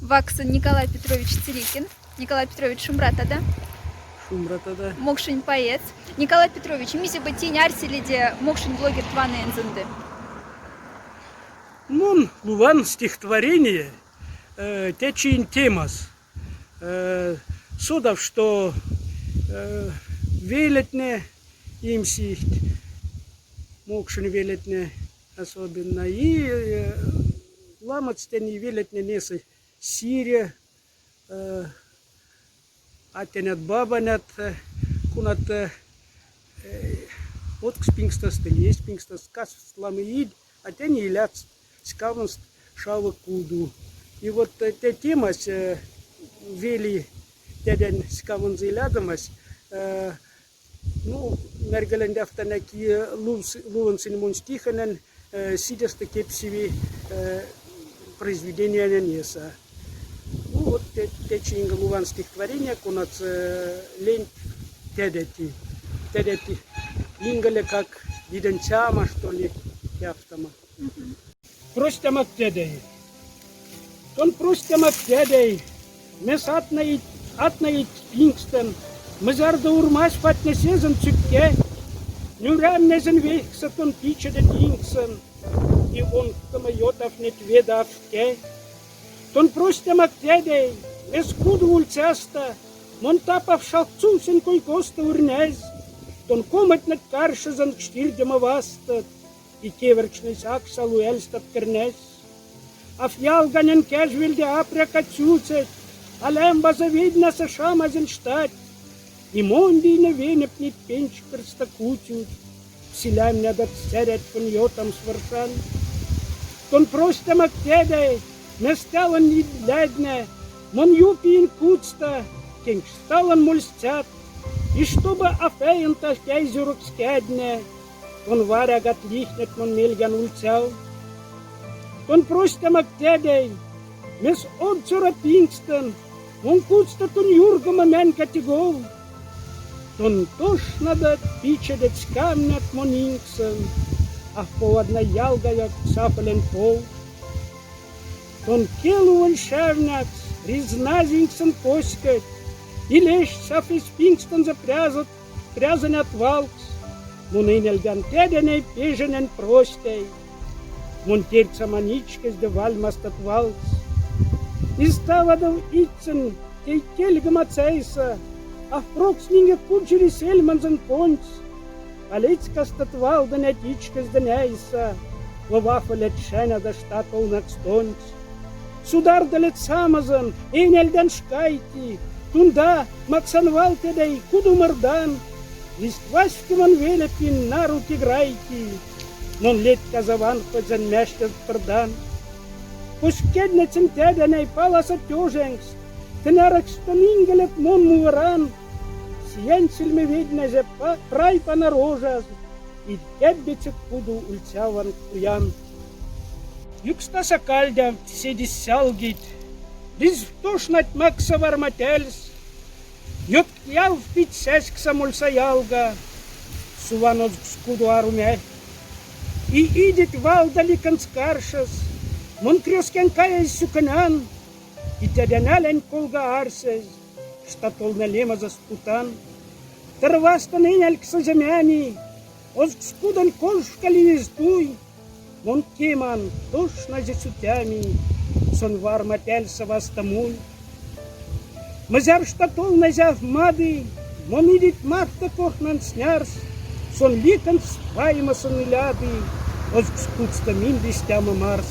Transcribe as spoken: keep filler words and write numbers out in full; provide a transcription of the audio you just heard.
Вакса Николай Петрович Целикин. Николай Петрович, шумбратада. Шумбратада. Мокшень поэт. Николай Петрович, мизе бы тинь арсилиде мокшень блогер тванаен зынды? Мон луван стихотворение, э, тячень темас. Э, содав, что, э, велетне им сихть, мокшень велетне особенно, и, э, ламоц тяни велетне несы сире, э, атянят, бабанят, э, кунат, э, э, откс пингстаст, есть пингстаст, кас ламы ид, а тяни илядс, скавнст шавы куду. И вот, э, тя темась, э, вели тядянь скавнзы илядомась, э, ну, мяргалендяфтана ки лувс-, лувонсынь мон стихенен, э, сидяста кепсиви, э, произведениянь неса. Ну, вот тя-, тячень луван стихотворение, конат, э, ленть тядяти. Тядяти инголе как виденцяма, что ли, тяфтама. Простямак тядяй. Тон простямак тядяй, мес атнаид, атнаид пингстон, мзярда урмась фатнесезон цюкке, нюряммезон вехса тон пичеде тингсон, и онктома ётафнет ведафтке. Тон простямак тядяй, мес куду ульцяста, мон тапав шалкцунсен кой коста урнязь, тон коматнет каршезон кштирдема вастат, и кеверкшнесь аксалу эльстат кернязь. Аф ялганен кяжвельде апряка цюцеть, алямбаза ведьнаса шамазен штать. И мондине венепнит пенчкерста кутюд, силямнядат сярят тон ётамс варшан. Тон простямак тядяй, мес талан идлядне, мон юпиин куцта, кенкш талан мольстят, и чтобы аф эйнта кяйзюрок скядне, тон варягат лихнет мон мельган ульцял. Тон простямак тядяй, мес од цёра пингстон, мон куцта тон юргома мянь катигол. Тон тошнадат пичедет скамнят мон инксон, аф повадна ялгаяк сафолен пол. Тон келуволь шавнякс, ризназь инксон коськеть, и лешсаф эс пингстонза прязот, прязонят валкс, мон эняльган тядяней пеженен простяй. Мон терцаман ичкезде вальмастат валкс. И ставадов итцен тей кельгома цяйса, аф прокс нинге куджири сельмонзон понц. Алецкастат валдонять ичкезде няйса, лов афолет шаняда штатолнакс тонц. Судардалет самозон, эняльдан шкайти, тунда максан вал тядяй куду мырдан. Листваськемон велепин нару тиграйти, мон летказа ванхведзан мяштез пырдан. Куськеднецен тядяней паласа тёженкс, тынаракс тон инголет мон мувыран. Сиянь сельме ведьназе па-, прай пана рожаз, и кяббеце куду ульцяван куян. Юкстаса кальдявт седис сялгить, риз тошнать макса варма тяльс. Ётк яв пить сяськса мольса ялга, суван озкс куду арумяй. И идит валда ликонц каршес, мон крёскян каясь сюконян, и тядяналянь колга арсезь, штатолна лемазас путан. Тырвастон эняльксаза мями, озкс кудон кожкализ туй. Мон кеман, тошназе сутями, сон варма тяльса васта муй. Мзяр штатолназяв мады, мон идит марта кохнан снярс, сон ликонц ваймасон иляды, озкс кутста миндистяма марс.